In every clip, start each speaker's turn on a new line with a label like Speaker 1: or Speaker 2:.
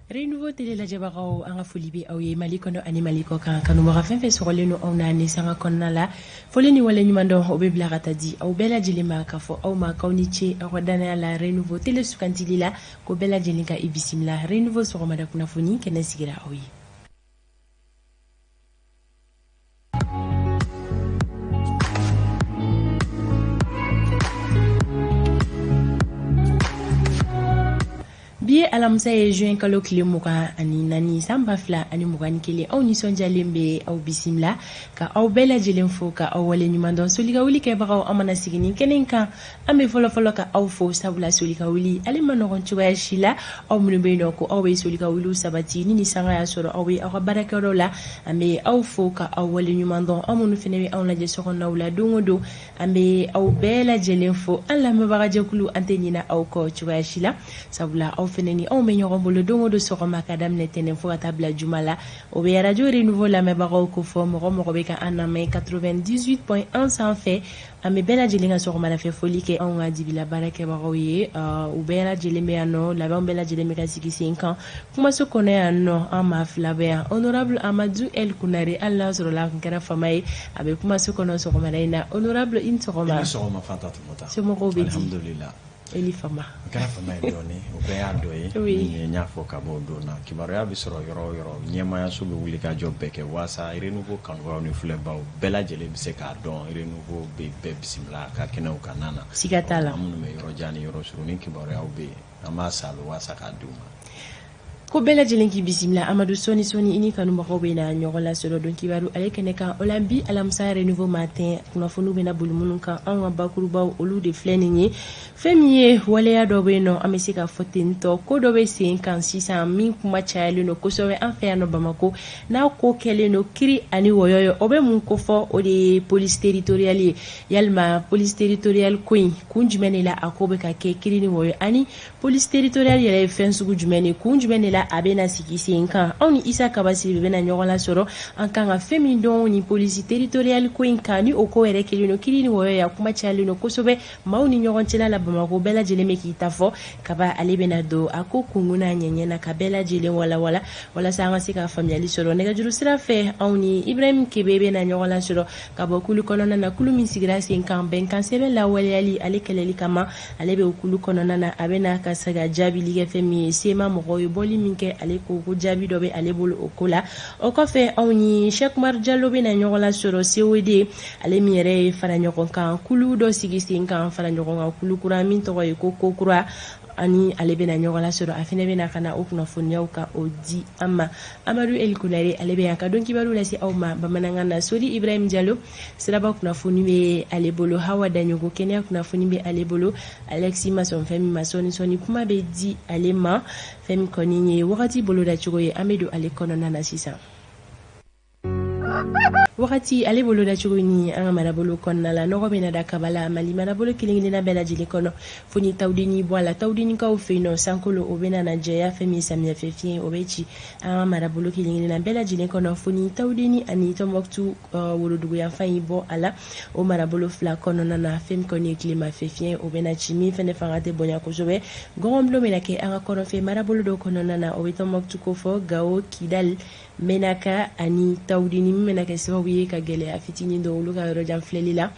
Speaker 1: Renouveau télé lajɛbagaw, an ka foli bɛ aw ye Mali kɔnɔ ani Mali kɔ kan. Kanubaga fɛn fɛn sɔgɔlen don anw na ni sanga kɔnɔna la, foli ni wale ɲuman dɔn o bɛ bila ka taa di aw bɛɛ lajɛlen ma, k'a fɔ aw ma k'aw ni ce aw ka danaya la Renouveau télé sugandili la, ko bɛɛ lajɛlen ka i bisimila Renouveau sɔgɔmada kunnafoni kɛnɛ sigira aw ye. Bi ye alamisa ye, juin kalo tile 24, san 2021. Aw nisɔndiyalen bɛ aw bisimila ka aw bɛɛ lajɛlen fo, ka aw wale ɲuman dɔn. Soli ka wuli kɛbagaw, an mana sigi nin kɛnɛ in kan, an bɛ fɔlɔfɔlɔ ka aw fo, sabula soli ka wuli ale ma nɔgɔn cogoya si la. Aw minnu bɛ yen nɔ ko aw bɛ soli ka wuli sabati ni sanga y'a sɔrɔ aw bɛ aw ka baarakɛyɔrɔ la, an bɛ aw fo ka aw wale ɲuman dɔn. Aw minnu fana bɛ anw lajɛ sokɔnɔnaw la don o don, an bɛ aw bɛɛ lajɛlen fo. An lamɛnbagajɛkulu, an tɛ ɲinɛ aw kɔ cogoya si la, sabula aw fana ni anw bɛ ɲɔgɔn bolo don o don sɔgɔma, ka daminɛ tɛnɛn fo ka taa bila juma la. O bɛ arajo Renouveau lamɛnbagaw ko fɔ, mɔgɔ mɔgɔ bɛ ka an lamɛn 98.1 sanfɛ. An bɛ bɛɛ lajɛlen ka sɔgɔmadafɛ foli kɛ anw ka dibila baarakɛbagaw ye. U bɛɛ lajɛlen bɛ yan nɔ, labɛnw bɛɛ lajɛlen bɛ ka sigi sen kan kumaso kɔnɔ yan nɔ. An maa fila bɛ yan, honorable Amadu El Kunare, hali n'a sɔrɔla a tun kɛra fama ye, a bɛ kumaso kɔnɔ sɔgɔmada in na. Honorable, i ni sɔgɔma.
Speaker 2: I ni sɔgɔma, Fanta Tumata.
Speaker 1: Somɔgɔw bɛ di?
Speaker 2: Alhamdulillah.
Speaker 1: E ni fama.
Speaker 2: O kɛra fama ye dɔɔni, o bɛɛ y'a dɔ ye. Min ye, n y'a fɔ ka bɔ o don na, kibaruya bɛ sɔrɔ yɔrɔ o yɔrɔ, ɲɛmaayaso bɛ wuli ka jɔ bɛɛ kɛ waasa Renouveau kanubagaw ni filɛbaw bɛɛ lajɛlen bɛ se k'a dɔn Renouveau bɛ bɛɛ bisimila a ka kɛnɛw kan na.
Speaker 1: Siga t'a la.
Speaker 2: An minnu bɛ yɔrɔ jan ni yɔrɔ surun, ni kibaruyaw bɛ yen, an b'a salo waasa k'a d'u ma.
Speaker 1: Ko bɛɛ lajɛlen k'i bisimila, Amadu. Sɔɔni sɔɔni i ni kanubagaw bɛ na ɲɔgɔn lasɔrɔ don kibaru ale kɛnɛ kan. O la bi alamisa Renouveau matin kunnafoniw bɛna boli minnu kan, anw ka bakurubaw olu de filɛ nin ye. Fɛn min ye waleya dɔ bɛ yen nɔ, an bɛ se ka fɔ ten tɔ, ko dɔ bɛ sen kan sisan min kuma cayalen don kosɛbɛ an fɛ yan nɔ Bamakɔ, n'a ko kɛlen don kiri ani wɔyɔ ye. O bɛ mun kofɔ? O de ye police territoriale ye. Yalima police territoriale ko in, kun jumɛn de la a ko bɛ ka kɛ kiri ni wɔyɔ, ani police territoriale yɛrɛ ye fɛn sugu jumɛn de, kun jumɛn de la a bɛna sigi sen kan? Anw ni Isa Kaba Sidibe bɛna ɲɔgɔn lasɔrɔ. An kan ka fɛn min dɔn ni police territoriale ko in kan, ni o ko yɛrɛ kɛlen don kiri ni wɔyɔ ya, kuma cayalen don kosɛbɛ maaw ni ɲɔgɔn cɛla la Bamakɔ, bɛɛ lajɛlen bɛ k'i ta fɔ. Kaba ale bɛna don a ko kunkun n'a ɲɛɲɛ na ka bɛɛ lajɛlen walawala walasa an ka se ka faamuyali sɔrɔ. Nɛgɛjuru sira fɛ, anw ni Ibrahim Kebe bɛna ɲɔgɔn lasɔrɔ ka bɔ kulu kɔnɔna na, kulu min sigira sen kan bɛnkan sɛbɛn lawaleyali ale kɛlɛli kama. Ale bɛ o kulu kɔnɔna na, a bɛna ka se ka jaabili kɛ fɛn min ye CMA mɔgɔw ye bɔli min kɛ, ale ko ko jaabi dɔ bɛ ale bolo o ko la. O kɔfɛ, anw ni Cheikh Umar Jalo bɛna ɲɔgɔn lasɔrɔ, COD, ale min yɛrɛ ye fara ɲɔgɔn kan kulu dɔ sigi sen kan, fara ɲɔgɔn kan kulu kura min tɔgɔ ye ko kokura, ani ale bɛna ɲɔgɔn lasɔrɔ. A fana bɛna ka na o kunnafoniyaw ka o di an ma. Amadu El Kunare ale bɛ yan ka don kibaru lase aw ma bamanankan na. Sori Ibrahim Jalo, siraba kunnafoni bɛ ale bolo. Hawa Daɲogo, kɛnɛya kunnafoni bɛ ale bolo. Alexis Masɔn, fɛn min ma sɔɔni sɔɔni kuma bɛ di ale ma. Fɛn min kɔni ye wagati bolodacogo ye, an bɛ don ale kɔnɔna na sisan. Wagati ale bolodacogo ni an ka marabolo kɔnɔna la, nɔgɔ bɛna da kaba la Mali marabolo kelen-kelenna bɛɛ lajɛlen kɔnɔ, fo ni Tawudeni bɔ a la. Tawudenikaw fɛ yen nɔ, sankolo o bɛna na jɛya. Fɛn min samiyɛfɛ fiɲɛ, o bɛ ci an ka marabolo kelen-kelenna bɛɛ lajɛlen kɔnɔ, fo ni Tawudeni ani Tɔnbɔkutu woroduguyanfan in bɔ a la. O marabolo fila kɔnɔna na, fɛn min kɔni ye tilemafɛ fiɲɛ, o bɛna ci min fɛnɛ fanga tɛ bonya kosɛbɛ. Gɔngɔnbulon bɛna kɛ an ka kɔrɔnfɛ marabolo dɔw kɔnɔna na, o bɛ Tɔnbɔkutu kofɔ, Gawo, Kidali, Menaka ani Tawudeni, min bɛna kɛ sababu ye ka gɛlɛya fitinin don olu ka yɔrɔjan filɛli la.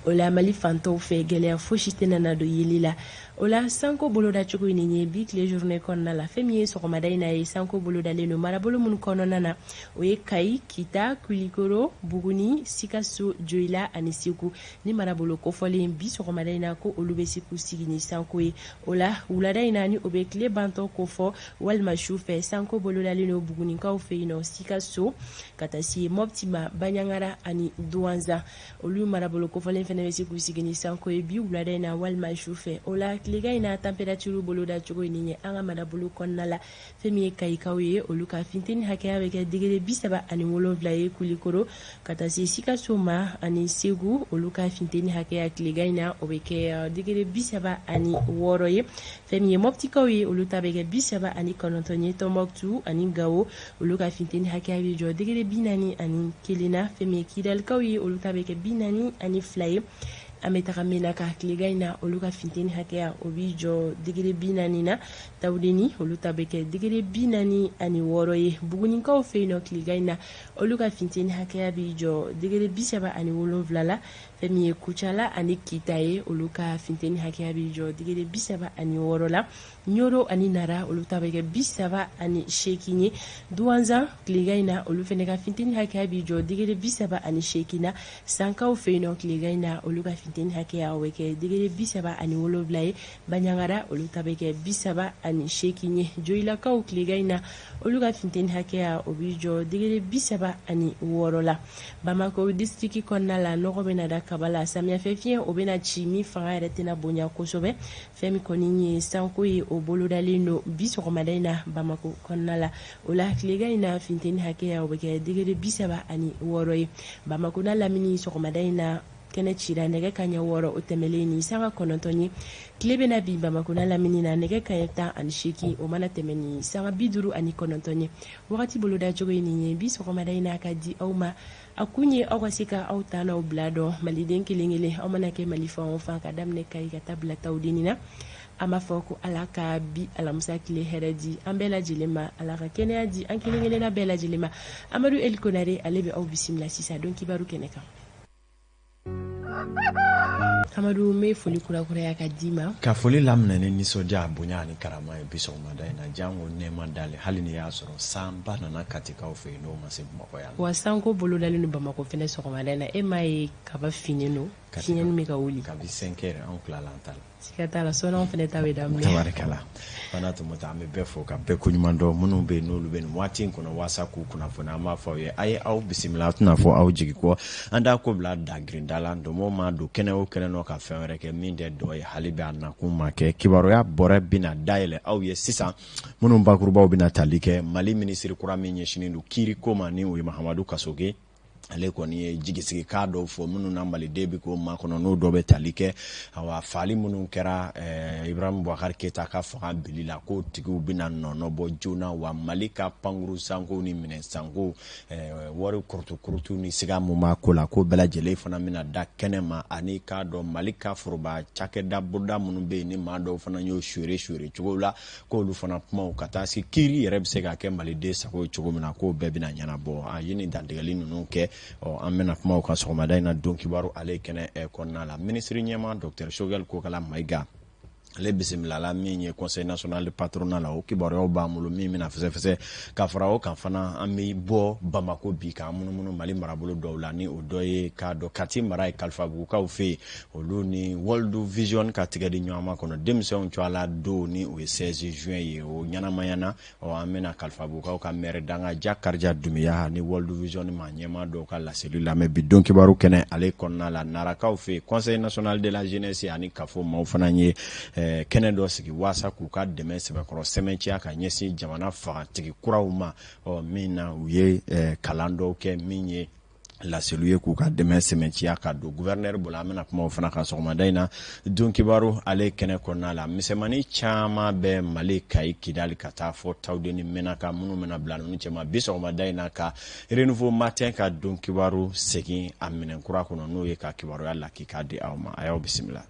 Speaker 1: O la Mali fantɔw fɛ, gɛlɛya fosi tɛna na don yeli la. O la sanko bolodacogo ye nin ye bi tile journée kɔnɔna la. Fɛn min ye sɔgɔmada in na ye, sanko bolodalen don marabolo minnu kɔnɔna na, o ye Kayi, Kita, Kulikoro, Buguni, Sikaso, Joyila ani Segu. Ni marabolo kofɔlen bi sɔgɔmada in na, ko olu bɛ se k'u sigi ni sanko ye. O la wulada in na, ni o bɛ tile bantɔ kofɔ walima su fɛ, sanko bolodalen don Bugunikaw fɛ yen nɔ, Sikaso, ka taa se Mɔpti ma, Baɲangara ani Duwanza. Olu marabolo kofɔlen fana bɛ se k'u sigi ni sanko ye bi wulada in na walima su fɛ. O la tilegan in na, température bolodacogo ye nin ye an ka marabolo kɔnɔna la. Fɛn min ye Kayikaw ye, olu ka funteni hakɛya bɛ kɛ degré 37 ye. Kulikoro ka taa se Sikaso ma ani Segu, olu ka funteni hakɛya tilegan in na, o bɛ kɛ degré 36 ye. Fɛn min ye Mɔptikaw ye, olu ta bɛ kɛ 39 ye. Tɔnbɔkutu ani Gawo, olu ka funteni hakɛya bɛ jɔ degré 41 na. Fɛn min ye Kidalikaw ye, olu ta bɛ kɛ 42 ye. An bɛ taga Menaka tilegan in na, olu ka funteni hakɛya o b'i jɔ degré 40 na. Tawudeni, olu ta bɛ kɛ degré 46 ye. Bugunikaw fɛ yen nɔ, tilegan in na, olu ka funteni hakɛya b'i jɔ degré 37 la. Fɛn min ye Kucala ani Kita ye, olu ka funteni hakɛya b'i jɔ degré 36 la. Ɲoro ani Nara, olu ta bɛ kɛ 38 ye. Duwanzan, tilegan in na, olu fana ka funteni hakɛya b'i jɔ degré 38 na. Sankaw fɛ yen nɔ, tilegan in na, olu ka funteni hakɛya o bɛ kɛ degré 37 ye. Baɲangara, olu ta bɛ kɛ 38 ye. Joyilakaw, tilegan in na, olu ka funteni hakɛya o b'i jɔ degré 36 la. Bamakɔ distriki kɔnɔna la, nɔgɔ bɛna da kaba la. Samiyɛfɛ fiɲɛ o bɛna ci min fanga yɛrɛ tɛna bonya kosɛbɛ. Fɛn min kɔni ye sanko ye, o bolodalen don bi sɔgɔmada in na Bamakɔ kɔnɔna la. O la tilegan in na, funteni hakɛya o bɛ kɛ degré 36 ye. Bamakɔ n'a lamini, sɔgɔmada in na, kɛnɛ cira nɛgɛ kaɲɛ 6 o tɛmɛlen ni sanga 9 ye. Tile bɛna bin Bamakɔ n'a lamini na nɛgɛ kaɲɛ 18 o mana tɛmɛ ni sanga 59 ye. Wagati bolodacogo ye nin ye bi sɔgɔmada in na ka di aw ma. A kun ye aw ka se ka aw ta n'aw bila dɔn. Maliden kelen kelen, aw mana kɛ Mali fan o fan, ka daminɛ Kayi ka taa bila Tawudeni na, an b'a fɔ ko Ala ka bi alamisa tile hɛrɛ di an bɛɛ lajɛlen ma, Ala ka kɛnɛya di an kelen kelenna bɛɛ lajɛlen ma. Amadu Eli Konare, ale bɛ aw bisimila sisan don kibaru kɛnɛ kan. Amadu, n bɛ foli kurakuraya ka d'i ma.
Speaker 2: Ka foli laminɛ ni nisɔndiya, bonya ani karama ye bi sɔgɔmada in na. Jango nɛɛma dalen, hali n'i y'a sɔrɔ sanba nana Katikaw fɛ yen, n'o ma se Bamakɔ yan.
Speaker 1: Wa sanko bolodalen don Bamakɔ fɛnɛ sɔgɔmada in na. E m'a ye kaba finnen don, fiɲɛnin bɛ ka wuli.
Speaker 2: Kabi 5 heures anw tilala an ta la.
Speaker 1: Siga t'a la, sɔɔni anw fana ta bɛ daminɛ.
Speaker 2: Tabarikala. Fana Tɔmɔta, an bɛ bɛɛ fo ka bɛɛ koɲuman dɔn. Minnu bɛ yen n'olu bɛ nin waati in kɔnɔ waasa k'u kunnafoni, an b'a fɔ aw ye, a ye aw bisimila. A tɛna fɔ aw jigi kɔ, an t'a ko bila dagirinda la. Ndomɔ ma don kɛnɛ o kɛnɛ nɔ ka fɛn wɛrɛ kɛ min tɛ dɔ ye, hali bɛ a nakun ma kɛ. Kibaruya bɔrɛ bɛna dayɛlɛ aw ye sisan, minnu bakurubaw bɛna tali kɛ Mali minisiri kura min ɲɛsinnen don kiiriko ma, ni o ye Mahamadu Kasoge. Ale kɔni ye jigisigikan dɔw fɔ minnu na maliden bɛ k'o makɔnɔ, n'o dɔ bɛ tali kɛ awa faali minnu kɛra Ibrahim Boubacar Keita ka fanga bili la, k'o tigiw bɛna nɔnɔ bɔ joona. Wa Mali ka pankuru sanko ni minɛn sanko, wari kurutukurutu ni siga mun b'a ko la, k'o bɛɛ lajɛlen fana bɛna da kɛnɛ ma. Ani k'a dɔn Mali ka foroba cakɛda bonda minnu bɛ yen, ni maa dɔw fana y'o suere suere cogo la, k'olu fana kumaw ka taa se kiiri yɛrɛ bɛ se ka kɛ maliden sago ye cogo min na, k'o bɛɛ bɛna ɲɛnabɔ. A ye nin dantigɛli ninnu kɛ. Ɔ, an bɛna kuma o kan sɔgɔmada in na don kibaru ale kɛnɛ kɔnɔna la. Minisiri ɲɛmaa Docteur Choguel Kokala Mayiga, ale bisimilala min ye Conseil national de patronat la, o kibaruyaw b'an bolo min bɛna fɛsɛfɛsɛ. Ka fara o kan fana, an bɛ bɔ Bamako bi k'an munumunu Mali marabolo dɔw la, ni o dɔ ye k'a dɔn Kati mara ye, Kalifabugukaw fɛ yen, olu ni World Vision ka tigɛ di ɲɔgɔn ma kɔnɔ denmisɛnw tɔgɔ la don, ni o ye 16 juin ye, o ɲɛnamaya na. Ɔ, an bɛna Kalifabugukaw ka maire danga Ja Karija Dunbiya ni World Vision maa ɲɛmaa dɔw ka laseli lamɛn bi don kibaru kɛnɛ ale kɔnɔna la. Narakaw fɛ yen, Conseil national de la jeunesse ani kafo maaw fana ye kɛnɛ dɔ sigi waasa k'u ka dɛmɛ sɛbɛkɔrɔ sɛmɛntiya ka ɲɛsin jamana fangatigi kuraw ma. Ɔ, min na u ye kalan dɔw kɛ min ye laseliw ye k'u ka dɛmɛ sɛmɛntiya ka don gouverneur bolo. An bɛna kuma o fana kan sɔgɔmada in na don kibaru ale kɛnɛ kɔnɔna la. Misɛnmanin caman bɛ Mali Kayi, Kidali ka taa fɔ Tawudeni, Menaka, minnu bɛna bila ninnu cɛma bi sɔgɔmada in na ka Renouveau Matin ka don kibaru segin a minɛn kura kɔnɔ, n'o ye ka kibaruya lakika di aw ma. A y'aw bisimila.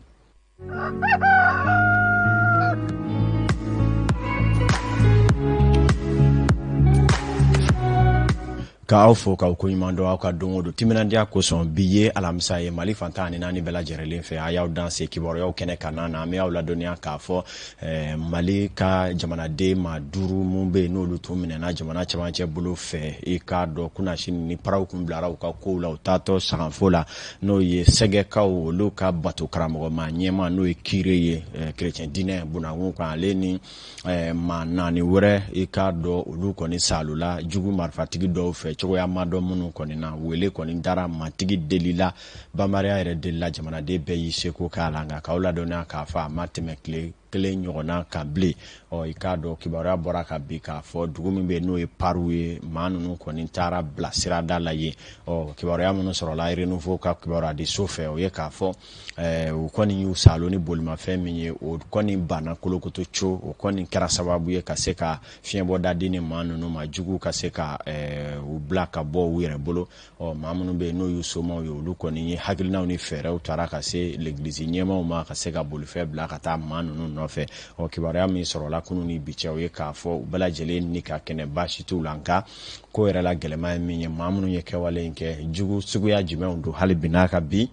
Speaker 2: Ka aw fo k'aw koɲuman dɔn aw ka don o don timinandiya kosɔn. Bi ye alamisa ye Mali fan 14 bɛɛ lajɛrɛlen fɛ. A y'aw danse kibaruyaw kɛnɛ kan na. An bɛ aw ladɔnniya k'a fɔ Mali ka jamanaden maa 5 minnu bɛ yen, n'olu tun minɛna jamana cɛmancɛ bolo fɛ, i k'a dɔn kunnasini ni paraw kun bilara u ka kow la u taatɔ saganfo la, n'o ye Sɛgɛkaw, olu ka bato karamɔgɔ maa ɲɛmaa, n'o ye kire ye kerecɛn diinɛ bunakun kan, ale ni maa 4 wɛrɛ, i k'a dɔn olu kɔni salola jugu marifatigi dɔw fɛ cogoya ma dɔn minnu kɔni na. Wele kɔni dara matigi delila, banbariya yɛrɛ delila, jamanaden bɛɛ y'i seko k'a la. Nka k'aw ladɔnniya k'a fɔ a ma tɛmɛ tile kelen ɲɔgɔnna kan bilen. Ɔ, i k'a dɔn kibaruya bɔra ka bi k'a fɔ dugu min bɛ yen n'o ye Paru ye, maa ninnu kɔni taara bila sirada la yen. Ɔ, kibaruya minnu sɔrɔla Renouveau ka kibaruya di so fɛ, o ye k'a fɔ u kɔni y'u salo ni bolimafɛn min ye, o kɔni banna kolokoto co. O kɔni kɛra sababu ye ka se ka fiɲɛbɔda di ni maa ninnu ma, juguw ka se ka u bila ka bɔ u yɛrɛ bolo. Ɔ, maa minnu bɛ yen n'o y'u somaw ye, olu kɔni ye hakilinaw ni fɛɛrɛw tara ka se legilisi ɲɛmaaw ma ka se ka bolifɛn bila ka taa maa ninnu nɔfɛ. Ɔ, kibaruya min sɔrɔla kunun ni bi cɛ, o ye k'a fɔ u bɛɛ lajɛlen ni ka kɛnɛ, baasi t'u la. Nka ko yɛrɛ la gɛlɛman ye min ye, maa minnu ye kɛwale in kɛ, jugu suguya jumɛnw don, hali bi n'a ka bi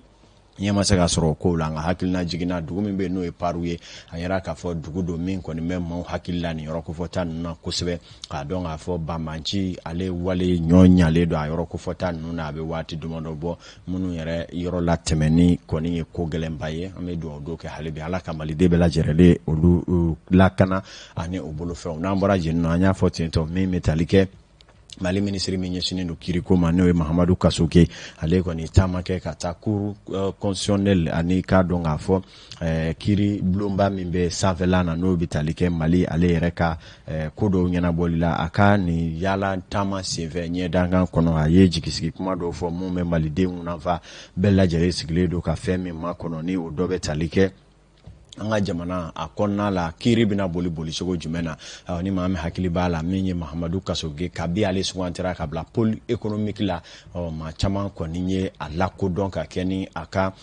Speaker 2: ɲɛ ma se ka sɔrɔ o kow la. Nka hakilina jiginna, dugu min bɛ yen n'o ye Paru ye, a yɛrɛ k'a fɔ dugu don min kɔni bɛ maaw hakili la nin yɔrɔ kofɔta ninnu na kosɛbɛ, k'a dɔn k'a fɔ banbanci ale wale ɲɔ ɲalen don a yɔrɔ kofɔta ninnu na. A bɛ waati damadɔ bɔ, minnu yɛrɛ yɔrɔ latɛmɛni kɔni ye ko gɛlɛnba ye. An bɛ dugawu don kɛ hali bi, Ala ka Maliden bɛɛ lajɛlen olu lakana ani u bolofɛnw. N'an bɔra yen nɔ, an y'a fɔ ten tɔ, min bɛ tali kɛ Mali minisiri min ɲɛsinnen don kiriko ma, n'o ye Mahamadu Kasoge, ale kɔni taama kɛ ka taa cour constitutionnelle ani k'a dɔn k'a fɔ kiri bulonba min bɛ sanfɛla na, n'o bɛ tali kɛ Mali ale yɛrɛ ka ko dɔw ɲɛnabɔli la. A ka nin yaala taama senfɛ ɲɛdankan kɔnɔ, a ye jigisigi kuma dɔw fɔ mun bɛ malidenw nafa bɛɛ lajɛlen sigilen don ka fɛn min makɔnɔ, ni o dɔ bɛ tali kɛ an ka jamana a kɔnɔna la, kiiri bɛna boli bolicogo jumɛn na. Ni maa min hakili b'a la, min ye Mahamadu Kasoge, kabi ale sugantira ka bila pôle économique la, ɔ, maa caman kɔni ye a lakodɔn ka kɛ ni a ka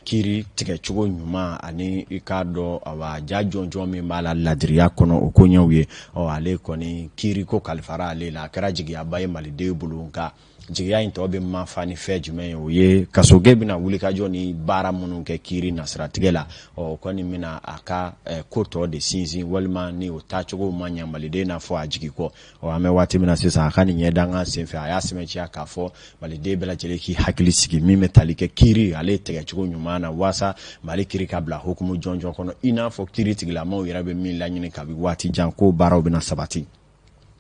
Speaker 2: kiiri tigɛcogo ɲuman ani i k'a dɔn, awa, ja jɔnjɔn min b'a la ladiriya kɔnɔ, o koɲɛw ye. Ɔ, ale kɔni kiiri ko kalifara ale la, a kɛra jigiyaba ye maliden bolo. Nka jigiya in tɔ bɛ mafa ni fɛn jumɛn ye? O ye Kasoge bɛna wulikajɔ ni baara minnu kɛ kiiri nasiratigɛ la, ɔ, o kɔni bɛna a ka ko tɔ de sinsin, walima ni o taacogo ma ɲɛ maliden n'a fɔ a jigi kɔ. Ɔ, an bɛ waati min na sisan, a ka nin ɲɛdankan senfɛ, a y'a sɛmɛntiya k'a fɔ maliden bɛɛ lajɛlen k'i hakili sigi min bɛ tali kɛ kiiri ale tigɛcogo ɲuman na, waasa Mali kiiri ka bila hukumu jɔnjɔn kɔnɔ, i n'a fɔ kiiri tigilamaw yɛrɛ bɛ min laɲini kabi waati jan, ko baaraw bɛna sabati.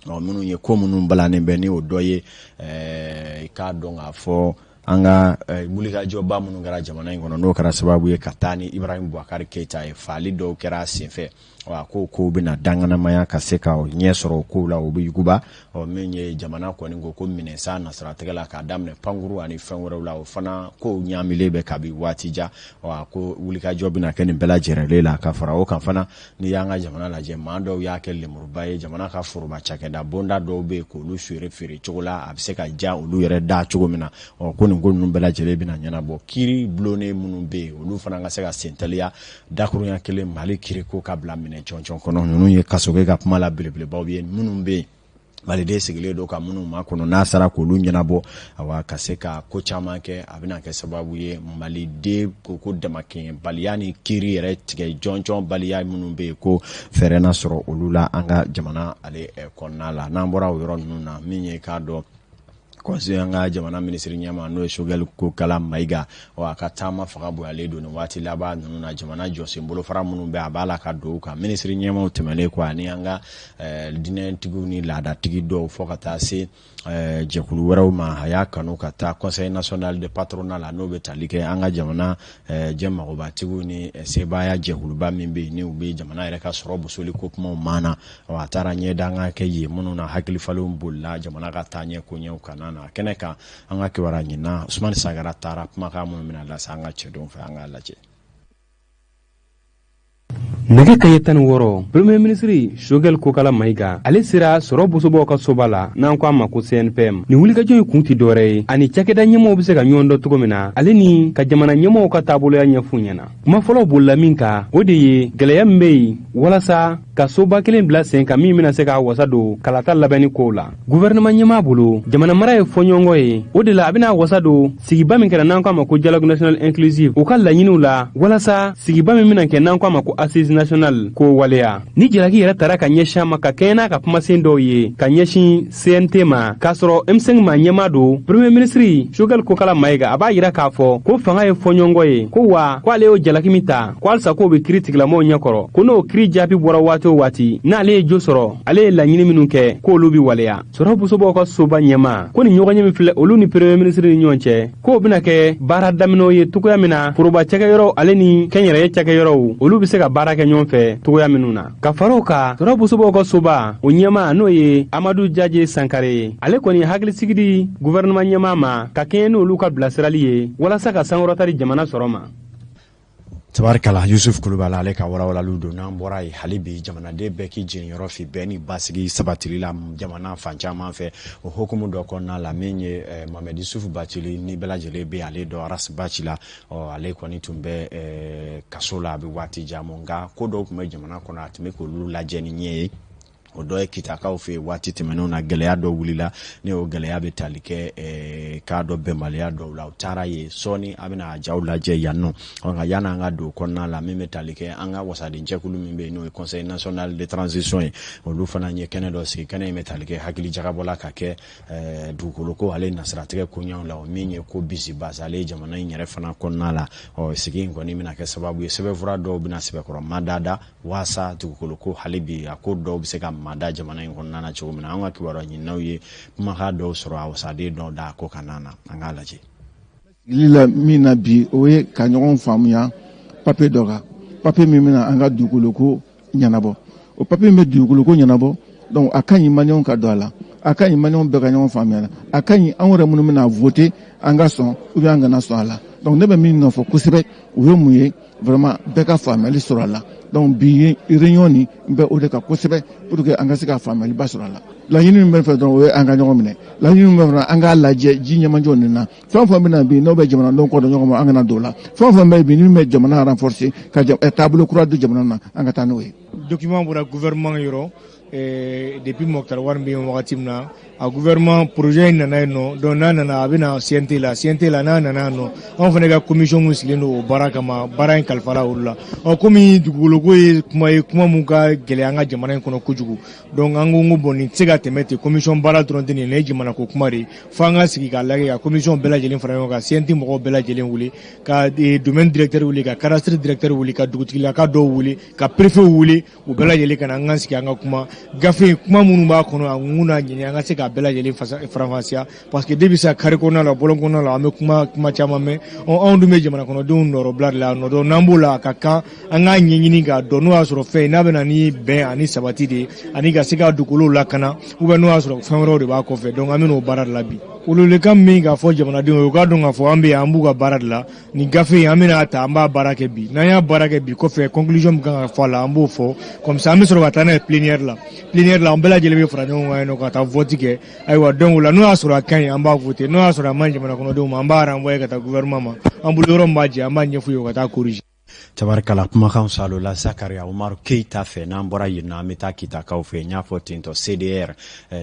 Speaker 2: Ɔ, minnu ye ko minnu balannen bɛ, ni o dɔ ye i k'a dɔn k'a fɔ an ka wulikajɔba minnu kɛra jamana in kɔnɔ, n'o kɛra sababu ye ka taa ni Ibrahim Boubacar Keita ye, faali dɔw kɛra a senfɛ. Ɔ, a ko kow bɛna danganamaya ka se ka ɲɛ sɔrɔ o kow la, o bɛ yuguba. Ɔ, min ye jamana kɔni ko ko minɛnsan nasiratigɛ la, k'a daminɛ pankuru ani fɛn wɛrɛw la, o fana kow ɲaamilen bɛ kabi waati jan. Ɔ, a ko wulikajɔ bɛna kɛ nin bɛɛ lajɛlen la. Ka fara o kan fana, n'i y'an ka jamana lajɛ, maa dɔw y'a kɛ lemuruba ye, jamana ka foroba cakɛda bonda dɔw bɛ yen k'olu feere feere cogo la a bɛ se ka ja olu yɛrɛ da cogo min na. Ɔ, ko nin ko ninnu bɛɛ lajɛlen bɛna ɲɛnabɔ, kiiri bulonnen minnu bɛ yen, olu fana ka se ka senteliya. Dakurunya kelen, Mali kiiri ko ka bila minɛ jɔnjɔn kɔnɔ. Ninnu ye Kasoge ka kuma la belebelebaw ye minnu bɛ yen, maliden sigilen don ka minnu makɔnɔ, n'a sera k'olu ɲɛnabɔ, awa, ka se ka ko caman kɛ, a bɛna kɛ sababu ye maliden ko damakɛɲɛbaliya ni kiiri yɛrɛ tigɛ jɔnjɔn baliya minnu bɛ yen, ko fɛɛrɛ na sɔrɔ olu la an ka jamana ale kɔnɔna la. N'an bɔra o yɔrɔ ninnu na, min ye k'a dɔn conseil an ka jamana minisiri ɲɛmaa, n'o ye Choguel Kokalla Maïga, ɔ, a ka taama fanga bonyalen don nin waati laban ninnu na. Jamana jɔsen bolofara minnu bɛ, a b'a la ka don u kan. Minisiri ɲɛmaaw tɛmɛnen kɔ, ani an ka diinɛtigiw ni laadatigi dɔw, fo ka taa se jɛkulu wɛrɛw ma, a y'a kanu ka taa Conseil national de patronat la, n'o bɛ tali kɛ an ka jamana jɛ magobatigiw ni sebaaya jɛkuluba min bɛ yen, ni u bɛ jamana yɛrɛ ka sɔrɔ bosoli ko kumaw maana. A taara ɲɛdankan kɛ yen minnu na, hakilifalenw bolila jamana ka taaɲɛ koɲɛw kana na kɛnɛ kan. An ka kibaruya ɲinina Usumani Sagara taara, kumakan minnu bɛna lase an ka cɛdenw fɛ, an k'a lajɛ.
Speaker 3: Nɛgɛ kaɲɛ 16, Premier ministre Choguel Kokalla Maïga, ale sera sɔrɔ bosobaw ka soba la, n'an ko a ma ko CNPM. Nin wulikajɔ in kun tɛ dɔwɛrɛ ye ani cakɛda ɲɛmɔgɔw bɛ se ka ɲɔgɔn dɔn cogo min na, ale ni ka jamana ɲɛmɔgɔw ka taaboloya ɲɛf'u ɲɛna. Kuma fɔlɔw bolila min kan, o de ye gwɛlɛya min bɛ yen walasa ka soba kelen bila sen kan min bɛna se k'a wasa don kalata labɛnni kow la. Guvɛrɛnɛman ɲɛmaa bolo, jamana mara ye fɔɲɔgɔnkɔ ye, o de la a bɛna wasa don sigiba min kɛra, n'an ko a ma ko dialogue national inclusive, u ka laɲiniw la, walasa sigiba min bɛna kɛ, n'an ko a ma ko assise nationale, k'o waleya. Ni jalaki yɛrɛ tara ka ɲɛsin a ma ka kɛɲɛ n'a ka kumasen dɔw ye ka ɲɛsin CNT ma, k'a sɔrɔ M5 maa ɲɛmaa don, Premier ministre Choguel Kokalla Maïga, a b'a yira k'a fɔ ko fanga ye fɔɲɔgɔnkɔ ye, ko wa ko ale y'o jalaki min ta, ko halisa k'o bɛ kiri tigilamɔgɔw ɲɛkɔrɔ, ko n'o kiri jaabi bɔra waati waati o waati n'ale ye jo sɔrɔ, ale ye laɲini minnu kɛ, k'olu bi waleya. Sɔrɔ bosobaw ka soba ɲɛmaa ko nin ɲɔgɔnye min filɛ olu ni premier ministre ni ɲɔgɔn cɛ, k'o bɛna kɛ baara daminɛw ye cogoya min na foroba cakɛyɔrɔw ale ni kɛnyɛrɛye cakɛyɔrɔw, olu bɛ se ka baara kɛ ɲɔgɔn fɛ cogoya minnu na. Ka fara o kan, sɔrɔ bosobaw ka soba o ɲɛmaa, n'o ye Amadu Jaje Sankare ye, ale kɔni hakilisigi di gouvernement ɲɛmaa ma ka kɛɲɛ n'olu ka bilasirali ye walasa ka sankɔrɔta di jamana sɔrɔ ma.
Speaker 2: Tabarikala, Yusuf Kulubali, ale ka walawalaliw don. N'an bɔra yen, hali bi jamanaden bɛɛ k'i jeniyɔrɔ fi bɛn ni basigi sabatili la jamana fan caman fɛ. O hukumu dɔ kɔnɔna la, min ye Mamɛdi Yusufu Bacili ni bɛɛ lajɛlen bɛ ale dɔn Ras Bath la, ɔ ale kɔni tun bɛ kaso la a bɛ waati jan bɔ, nka ko dɔw tun bɛ jamana kɔnɔ, a tun bɛ k'olu lajɛ ni ɲɛ ye. O dɔ ye Kitakaw fɛ yen, waati tɛmɛnenw na gɛlɛya dɔ wulila, ni o gɛlɛya bɛ tali kɛ k'a dɔn bɛnbaliya dɔw la, u taara yen. Sɔɔni a bɛna a jaw lajɛ yan nɔ. Nka yanni an ka don kɔnɔna la, min bɛ tali kɛ an ka wasaden jɛkulu min bɛ yen, n'o ye Conseil national de transition ye, olu fana ye kɛnɛ dɔ sigi. Kɛnɛ in bɛ tali kɛ hakili jagabɔ la ka kɛ dugukolo ko ale nasiratigɛ koɲɛw la, o min ye ko bisibasa ale ye jamana in yɛrɛ fana kɔnɔna la. Ɔ sigi in kɔni bɛna kɛ sababu ye, sɛbɛnfura dɔw bɛna sɛbɛkɔrɔ madada waasa dugukolo ko hali bi a ko dɔw bɛ se ka mada jamana in kɔnɔna na cogo min na. An ka kibaruya ɲininaw ye kumakan dɔw sɔrɔ a wasaden dɔw da a ko kana na, an k'a lajɛ.
Speaker 4: Sigili la min na bi, o ye ka ɲɔgɔn faamuya papiye dɔ kan, papiye min bɛna an ka dugukolo ko ɲɛnabɔ. O papiye min bɛ dugukolo ko ɲɛnabɔ, donc a ka ɲi Maliyɛnw ka don a la, a ka ɲi Maliyɛnw bɛɛ ka ɲɔgɔn faamuya la, a ka ɲi anw yɛrɛ minnu bɛna voter, an ka sɔn ou bien an kana sɔn a la. Donc ne bɛ min nɔfɛ kosɛbɛ, o ye mun ye? Vraiment, bɛɛ ka faamuyali sɔrɔ a la. Donc bi réunion nin n bɛ o de kan kosɛbɛ pour que an ka se ka faamuyaliba sɔrɔ a la. Laɲini min bɛ fɛ dɔrɔn, o ye an ka ɲɔgɔn minɛ. Laɲini min bɛ fɛ, an k'a lajɛ ji ɲɛmajɔ nin na. Fɛn o fɛn bɛ na bi, n'o bɛ jamanadenw kɔ don ɲɔgɔn ma, an kana don o la. Fɛn o fɛn bɛ bi, min bɛ jamana renforcer, ka taabolo kura di jamana na, an ka taa n'o ye.
Speaker 5: Document bɔra gouvernement yɔrɔ depuis Moctar Ouane bɛ yen wagati min na, a gouvernement projet in nana yen nɔ. Donc n'a nana, a bɛ na CNT la. CNT la, n'a nana yan nɔ, anw fana ka commission mun sigilen don o baara kama, baara in kalifara olu la. Ɔ komi dugukoloko ye kuma ye, kuma mun ka gɛlɛn an ka jamana in kɔnɔ kojugu, donc an ko bon, nin tɛ se ka tɛmɛ ten, commission baara dɔrɔn tɛ nin ye jamana ko kuma de ye, fo an ka sigi k'a lajɛ, ka commission bɛɛ lajɛlen fara ɲɔgɔn kan, CNT mɔgɔw bɛɛ lajɛlen wele, ka domaine directeur wele, ka cadastre directeur wele, ka dugutigilaka dɔw wele, ka préfet wele, u bɛɛ lajɛlen ka na, an ka sigi, an ka kuma gafe kuma minnu b'a kɔnɔ, a ŋun n'a ɲini, an ka se k'a bɛɛ lajɛlen faranfasiya, parce que depuis sa carré kɔnɔna la, bɔlɔn kɔnɔna la, an bɛ kuma kuma caman mɛn. Anw dun bɛ jamana kɔnɔdenw nɔrɔbila de la nɔ. Donc n'an b'o la, a ka kan an k'a ɲɛɲini k'a dɔn n'o y'a sɔrɔ fɛn n'a bɛ na ni bɛn ani sabati de ye, ani ka se ka dugukolow lakana, ou bien n'o y'a sɔrɔ fɛn wɛrɛw de b'a kɔfɛ. Donc an bɛ n'o baara de la bi. Welewelekan min k'a fɔ jamanadenw ye, u k'a dɔn k'a fɔ an bɛ yan, an b'u ka baara de la. Nin gafe in, an bɛna ta, an b'a baara kɛ bi. N'an y'a baara kɛ bi, kɔfɛ conclusion min kan ka fɔ a la, an b'o fɔ. Comme ça an bɛ sɔrɔ ka taa n'a ye plénière la. Plénière la, an bɛɛ lajɛlen bɛ fara ɲɔgɔn kan yen nɔ ka taa vote kɛ. Ayiwa, donc o la, n'o y'a sɔrɔ a ka ɲi, an b'a voter. N'o y'a sɔrɔ a man ɲi jamana kɔnɔdenw ma, an b'a renvoyer ka taa gouvernement ma. An bolo yɔrɔ min b'a jɛ, an b'a ɲɛf'u ye, u ka taa corriger.
Speaker 2: Tabarikala, kumakan salola Zakaria Umaru Keita fɛ. N'an bɔra yen nɔ, an bɛ taa Kitakaw fɛ. N y'a fɔ tentɔ, CDR,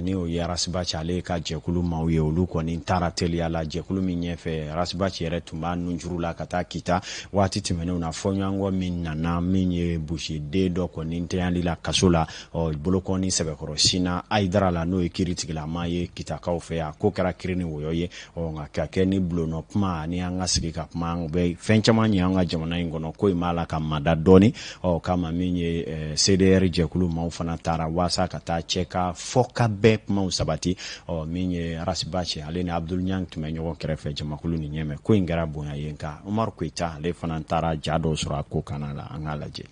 Speaker 2: ni o ye Ras Bath ale ka jɛkulu maaw ye, olu kɔni taara teliya la. Jɛkulu min ɲɛfɛ, Ras Bath yɛrɛ tun b'a nunjuru la ka taa Kita waati tɛmɛnenw na, fɔɲɔgɔnkɔ min nana, min ye busiden dɔ kɔni tɛyali la kaso la, ɔ bolokɔni sɛbɛkɔrɔ sina Ayidara la, n'o ye kiiritigilama ye Kitakaw fɛ yan. Ko kɛra kiri ni wɔyɔ ye. Ɔ nka ka kɛ ni bulonnɔ kuma ani an ka sigi ka kuma, an bɛ fɛn caman ɲɛ an ka jamana in kɔnɔ, ko in b'a la ka mada dɔɔni. Ɔ kama min ye CDR jɛkulu maaw fana taara waasa ka taa cɛ ka fɔ ka bɛn kumaw sabati. Ɔ min ye Ras Bath, ale ni Abdul Ɲang tun bɛ ɲɔgɔn kɛrɛfɛ jamakulu nin ɲɛmɛ. Ko in kɛra bonya ye, nka Umaru Koyita ale fana taara ja dɔw sɔrɔ a ko kana la, an k'a lajɛ.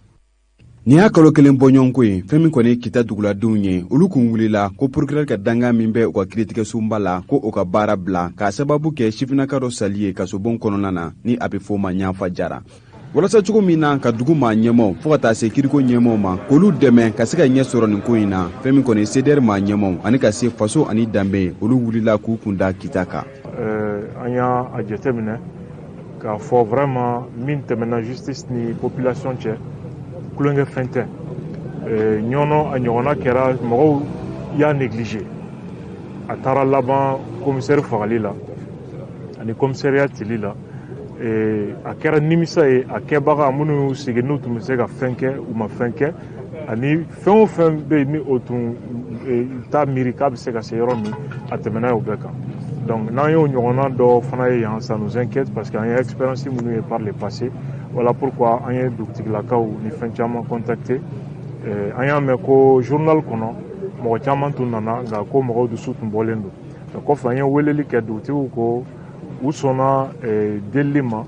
Speaker 3: Nin y'a kalo kelen bɔɲɔgɔnko ye, fɛn min kɔni Kita duguladenw ye, olu kun wulila ko procureur ka dankan min bɛ u ka kiritigɛsonba la, ko o ka baara bila k'a sababu kɛ sifinnaka dɔ sali ye kasobon kɔnɔna na, ni a bɛ f'o ma Ɲafa Jara, walasa cogo min na ka dugu maa ɲɛmaw fɔɔ ka taa se kiriko ɲɛmaw ma, k'olu dɛmɛ ka se ka ɲɛ sɔrɔ nin ko in na. Fɛn min kɔni CDR maa ɲɛmaw ani ka se faso ani danbe, olu wulila k'u kun da Kita kan.
Speaker 6: An y'a jateminɛ k'a fɔ vraiment min tɛmɛna justice ni population cɛ, tulonkɛ fɛn tɛ. Ɲɔnɔ a ɲɔgɔnna kɛra, mɔgɔw y'a négligé, a taara laban commissaire fagali la ani commissariat cili la. A kɛra nimisa ye a kɛbaga minnu y'u sigi, n'u tun bɛ se ka fɛn kɛ, u ma fɛn kɛ, ani fɛn o fɛn bɛ yen ni o tun t'a miiri k'a bɛ se ka se yɔrɔ min, a tɛmɛna o bɛɛ kan. Donc n'an y'o ɲɔgɔnna dɔ fana ye yan, ça nous inquiète, parce que an ye expérience minnu ye par le passé. Voilà pourquoi an ye dugutigilakaw ni fɛn caman contacter. An y'a mɛn ko journal kɔnɔ mɔgɔ caman tun nana, nka ko mɔgɔw dusu tun bɔlen don. O kɔfɛ, an ye weleli kɛ, dugutigiw ko u sɔnna delili ma.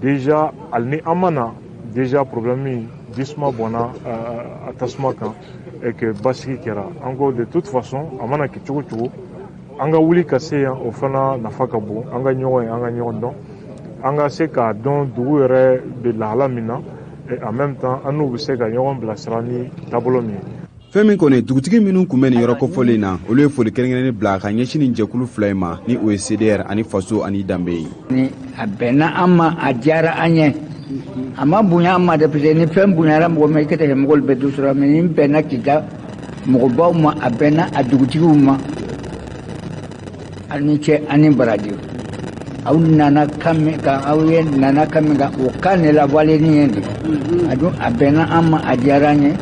Speaker 6: Déjà, hali ni an ma na, déjà problème jisuma bɔnna a tasuma kan et que basigi kɛra. An ko de toute façon, a mana kɛ cogo cogo, an ka wuli ka se yan, o fana nafa ka bon. An ka ɲɔgɔn ye, an ka ɲɔgɔn dɔn, an ka se k'a dɔn dugu yɛrɛ bɛ lahala min na, et en même temps an n'u bɛ se ka ɲɔgɔn bilasira ni taabolo min ye.
Speaker 3: Fɛn min kɔni, dugutigi minnu tun bɛ nin yɔrɔ kofɔlen na, olu ye foli kɛrɛnkɛrɛnnen bila ka ɲɛsin nin jɛkulu fila in ma, ni o ye CDR ani Faso ani Danbe ye.
Speaker 7: Ni a bɛnna an ma, a diyara an ye, a ma bonya an ma dɛ, parce que ni fɛn bonyara mɔgɔ ma, i ka tɛ mɔgɔw bɛ du sɔrɔ. Mais ni bɛnna Kita mɔgɔbaw ma, a bɛnna a dugutigiw ma. Aw ni cɛ ani baraji. Aw nana kan min kan, aw ye nana kan min kan, o kan de lawaleni ye nin. A dun, a bɛnna an ma, a diyara an ye,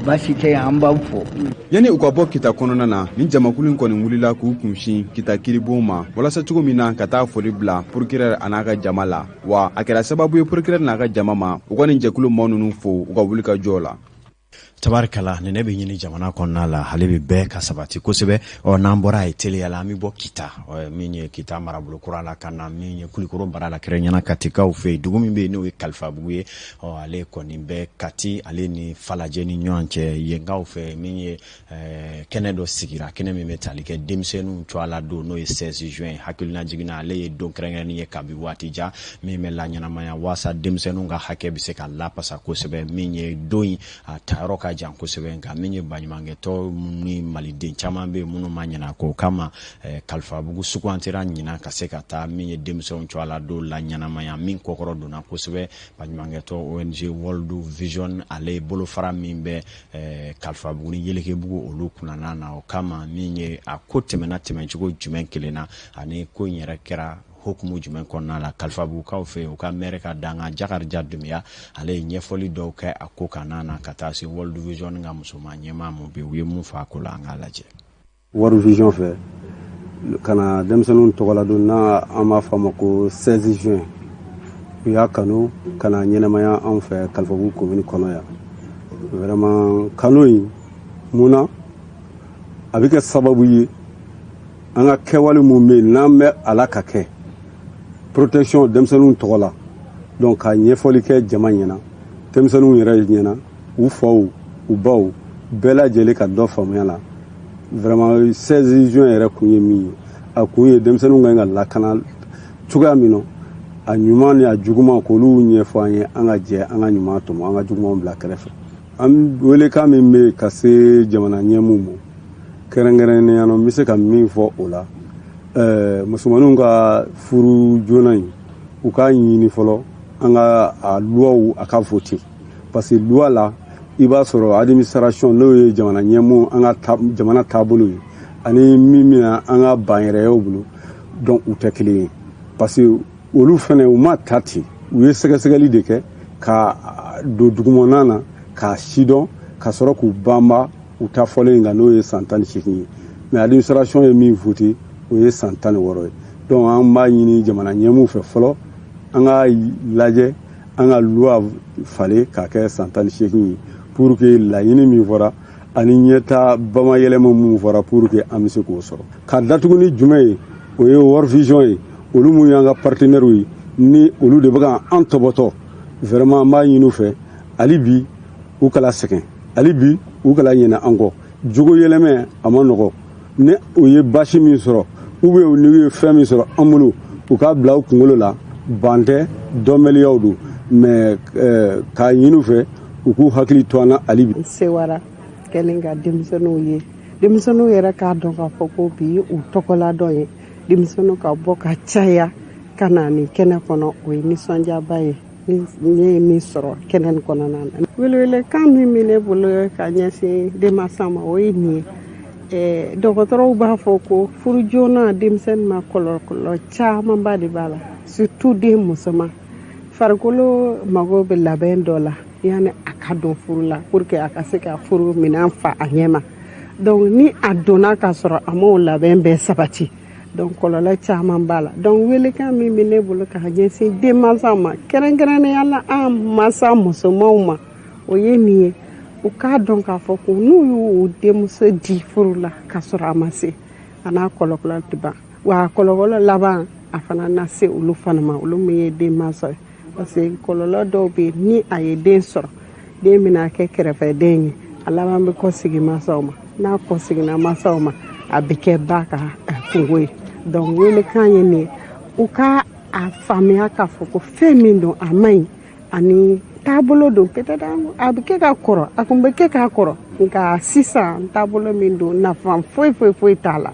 Speaker 7: baasi tɛ yen, an b'aw fo.
Speaker 3: Yanni u ka bɔ Kita kɔnɔna na, nin jamakulu in kɔni wulila k'u kunsin Kita kiribon ma, walasa cogo min na ka taa foli bila procureur a n'a ka jama la. Wa a kɛra sababu ye procureur n'a ka jama ma u ka nin jɛkulu maaw ninnu fo u ka wuli ka jɔ la.
Speaker 2: Tabarikala, nin ne bɛ ɲini jamana kɔnɔna la, ale bɛ bɛɛ ka sabati kosɛbɛ. Ɔ, n'an bɔra yen teliya la, an bɛ bɔ Kita, min ye Kita marabolo kura la, ka na min ye Kulikoro mara la, kɛrɛnkɛrɛnnenya Katikaw fɛ yen, dugu min bɛ yen n'o ye Kalifabugu ye. Ɔ, ale kɔni bɛ Kati ale ni Falajɛ ni ɲɔgɔn cɛ. Yenkaw fɛ, min ye kɛnɛ dɔ sigira, kɛnɛ min bɛ tali kɛ denmisɛnninw tɔgɔ la don, n'o ye 16 juin. Hakilina jiginna, ale ye don kɛrɛnkɛrɛnnen ye kabi waati jan min bɛ laɲɛnamaya waasa denmisɛnninw ka hakɛ bɛ se ka lapasa kosɛbɛ. Min ye don in a tayɔrɔ ka jan kosɛbɛ, nka min ye baɲumankɛtɔ ni maliden caman bɛ yen minnu ma ɲinɛ ko kama, Kalifabugu sugantira ɲinan ka se ka taa min ye denmisɛnw tɔgɔ la don laɲɛnamaya, min kɔkɔrɔ donna kosɛbɛ. Baɲumankɛtɔ ONG World Vision, ale bolofara min bɛ Kalifabugu ni Yelekebugu, olu kunnana na. O kama, min ye a ko tɛmɛna tɛmɛcogo jumɛn kelen na ani ko in yɛrɛ kɛra hukumu jumɛn kɔnɔna la Kalifabugukaw fɛ, u ka maire ka dankan Jakarija Dunbiya, ale ye ɲɛfɔli dɔw kɛ a ko kan na ka taa se World Vision ka musoman ɲɛmaa mun bɛ, u ye mun fɔ a ko la, an k'a lajɛ.
Speaker 8: World Vision fɛ ka na denmisɛnninw tɔgɔla don n'a an b'a fɔ a ma ko 16 juin, u y'a kanu ka na ɲɛnamaya anw fɛ Kalifabugu commune kɔnɔ yan. Vraiment, kanu in mun na, a bɛ kɛ sababu ye an ka kɛwale mun bɛ yen n'an bɛ a la ka kɛ protection denmisɛnninw tɔgɔ la, donc ka ɲɛfɔli kɛ jama ɲɛna, denmisɛnninw yɛrɛ ɲɛna, u faw, u baw, bɛɛ lajɛlen ka dɔ faamuya la. Vraiment, 16 juin yɛrɛ kun ye min ye, a kun ye denmisɛnninw ka ɲi ka lakana cogoya min na, a ɲuman ni a juguman, k'olu ɲɛfɔ an ye, an ka jɛ an ka ɲuman tɔmɔ, an ka jugumanw bila kɛrɛfɛ. An welekan min bɛ ka se jamana ɲɛmaaw ma, kɛrɛnkɛrɛnnenya la, n bɛ se ka min fɔ o la, musomaninw ka furu joona in, u k'a ɲini fɔlɔ an ka a luwaw a ka voter, parce que loi la, i b'a sɔrɔ administration, n'o ye jamana ɲɛmaaw, an ka jamana taabolo ye, ani min bɛna an ka banyɛrɛyaw bolo, donc u tɛ kelen ye, parce que olu fɛnɛ u ma ta ten, u ye sɛgɛsɛgɛli de kɛ ka don dugumana na k'a sidɔn, ka sɔrɔ k'u banba u ta fɔlen in kan, n'o ye san 18 ye. Mais administration ye min voté, o ye san 16 ye. Donc an b'a ɲini jamana ɲɛmaaw fɛ fɔlɔ, an ka lajɛ an ka loi falen k'a kɛ san 18 ye, pour que laɲini min fɔra ani ɲɛta bamayɛlɛma mun fɔra, pour que an bɛ se k'o sɔrɔ. Ka datugu ni jumɛn ye? O ye World Vision ye, olu mun y'an ka partenaires ye, ni olu de bɛ ka an tɔbɔtɔ. Vraiment, an b'a ɲini u fɛ hali bi, u kala sɛgɛn hali bi, u kala ɲinɛ an kɔ. Jogo yɛlɛmɛ a ma nɔgɔ. Ni u ye baasi min sɔrɔ ou bien n'u ye fɛn min sɔrɔ an bolo, u k'a bila u kunkolo la, ban tɛ, dɔnbaliyaw don, mais k'a ɲini u fɛ u k'u hakili to an na hali bi.
Speaker 9: N sewara kɛlen ka denmisɛnninw ye, denmisɛnninw yɛrɛ k'a dɔn k'a fɔ ko bi ye u tɔgɔladɔn ye. Denmisɛnninw ka bɔ ka caya ka na nin kɛnɛ kɔnɔ, o ye nisɔndiyaba ye ne ye min sɔrɔ kɛnɛ nin kɔnɔna na. Welewelekan min bɛ ne bolo ka ɲɛsin denmansa ma, o ye nin ye: dɔgɔtɔrɔw b'a fɔ ko furu joona denmisɛnnin ma, kɔlɔlɔ camanba de b'a la, surtout den musoman farikolo mago bɛ labɛn dɔ la yanni a ka don furu la, pour que a ka se ka furu minɛn fa a ɲɛ ma. Donc ni a donna ka sɔrɔ a m'o labɛn bɛɛ sabati, donc kɔlɔlɔ caman b'a la. Donc welekan min bɛ ne bolo ka ɲɛsin denmansaw ma, kɛrɛnkɛrɛnnenya la an mansa musomanw ma, o ye nin ye: U k'a dɔn k'a fɔ ko n'u y'u denmuso di furu la k'a sɔrɔ a ma se, a n'a kɔlɔlɔ tɛ ban, wa a kɔlɔlɔ laban a fana na se olu fana ma, olu min ye denmansa ye, parce que kɔlɔlɔ dɔw bɛ yen, ni a ye den sɔrɔ, den bɛna kɛ kɛrɛfɛden ye, a laban bɛ kɔsegin mansaw ma. N'a kɔseginna mansaw ma, a bɛ kɛ ba ka kungo ye. Donc welekan ye nin ye, u ka a faamuya k'a fɔ ko fɛn min don, a man ɲi, ani taabolo don. Peut-être a bɛ kɛ ka kɔrɔ, a kun bɛ kɛ k'a kɔrɔ, nka sisan taabolo min don, nafa foyi foyi foyi t'a la.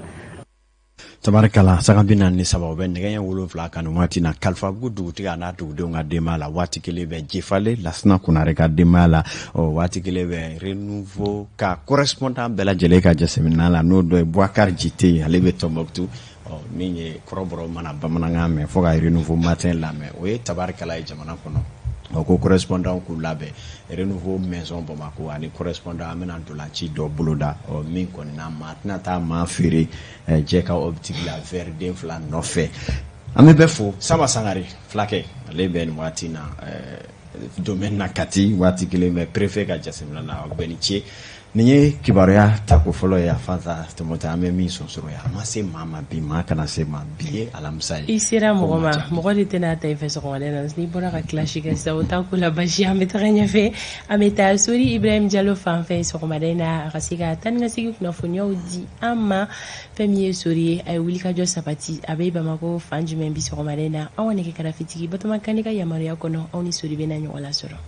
Speaker 2: Tabarikala, sanga 43, o bɛ nɛgɛ ɲɛ 7 kan nin waati na. Kalifabugu dugutigi a n'a dugudenw ka denbaya la, waati kelen bɛ Jefale Lasina Konare ka denbaya la, ɔ waati kelen bɛ Renouveau ka correspondant bɛɛ lajɛlen ka jateminɛ la, n'o dɔ ye Boubacar Jite, ale bɛ Tombouctou. Ɔ min ye kɔrɔbɔrɔ mana bamanankan mɛn fo ka Renouveau Matin lamɛn, o ye tabarikala ye jamana kɔnɔ. Ɔ ko correspondant k'u labɛn, Renouveau Maison Bamako ani correspondant, an bɛna ntolanci dɔ boloda. Ɔ min kɔni na, maa tɛna taa maa feere jɛ ka optique la verre den fila nɔfɛ. An bɛ bɛɛ fo. Sama Sangare fulakɛ, ale bɛ nin waati na domaine na Kati, waati kelen bɛ préfet ka jateminɛ na. Aw bɛɛ ni ce. Nin ye kibaruya tako fɔlɔ ye. A fasa tɔmɔtɛ, an bɛ min sɔsɔrɔ ye, a ma se maa ma bi, maa kana se ma bi, ye alamisa ye.
Speaker 1: I sera mɔgɔ ma, mɔgɔ de tɛna ta i fɛ sɔgɔmada na. N'i bɔra ka clash kɛ sisan, o t'a ko la basi. An bɛ taga ɲɛfɛ, an bɛ taa Sori Ibrahim Jalo fan fɛ sɔgɔmada in na, a ka se ka taa ni ka segin kunnafoniyaw di an ma. Fɛn min ye Sori ye, a ye wulikajɔ sabati, a bɛ Bamakɔ fan jumɛn bi sɔgɔmada in na? Anw ka nɛgɛ karafetigi Batoma Kane ka yamaruya kɔnɔ, anw ni Sori bɛna ɲɔgɔn lasɔrɔ.